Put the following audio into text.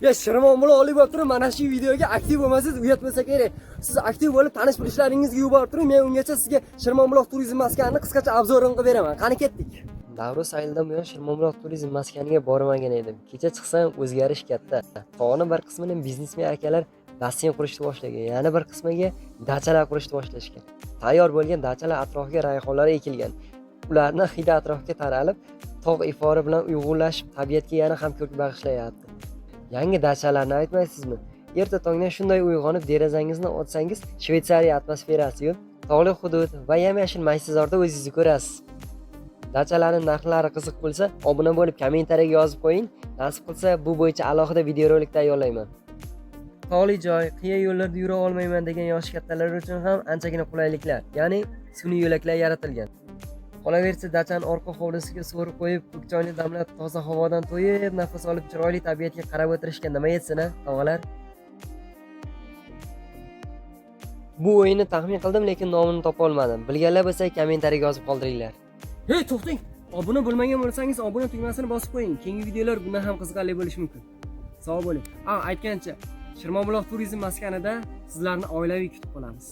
Ya Shirmonbuloqlik bo'lib turib, mana shu videoga aktiv bo'lmasangiz uyat bo'lsa kerak. Siz aktiv bo'lib tanish bilishlaringizga yuborib turing, men ungacha sizga Shirmonbuloq turizm maskanini qisqacha обзор ini qilib beraman. Qani ketdik. Navro'z saylidan buyon Shirmonbuloq turizm maskaniga bormagan edim. Kecha chiqsam o'zgarish katta. Tog'ni bir qismini biznesmen akalar basseyn qurishni boshlagan, yana bir qismiga dachalar qurishni boshlashgan. Tayyor bo'lgan dachalar atrofiga rayhonlar ekilgan. Ularni hidi atrofga taralib, tog' ifori bilan uyg'unlashib, tabiatga yana ham ko'rk bag'ishlayapti. Yangi dachalarni aytmaysizmi? Erta tongdan shunday uyg'onib derazangizni ochsangiz, Shvetsariya atmosferasi-yu, tog'li hudud va yam-yashil maysazorda o'zingizni ko'rasiz. Dachalarning narxlari qiziq bo'lsa, obuna bo'lib kommentariyaga yozib qo'ying. Nasib qilsa, bu bo'yicha alohida videorolik tayyorlayman. Tog'li joy, qiya yo'llarda yura olmayman degan yoshi kattalar uchun ham anchagina qulayliklar, ya'ni sun'iy yo'laklar yaratilgan. Qolaversa, dachani orqa hovlisiga so'ri qo'yib, ko'k choyni damlab, toza havodan to'yib nafas olib, chiroyli tabiatga qarab o'tirishga nima yetsin, a, tog'alar? Bu o'yinni taxmin qildim, lekin nomini topa olmadim. Bilganlar bo'lsa, kommentariyaga yozib qoldiringlar. Hey, to'xtang! Obuna bo'lmagan bo'lsangiz, obuna tugmasini bosib qo'ying. Keyingi videolar bundan ham qiziqarli bo'lishi mumkin. Sog' bo'ling. A, aytgancha, Shirmonbuloq turizm maskanida sizlarni oilaviy kutib qolamiz.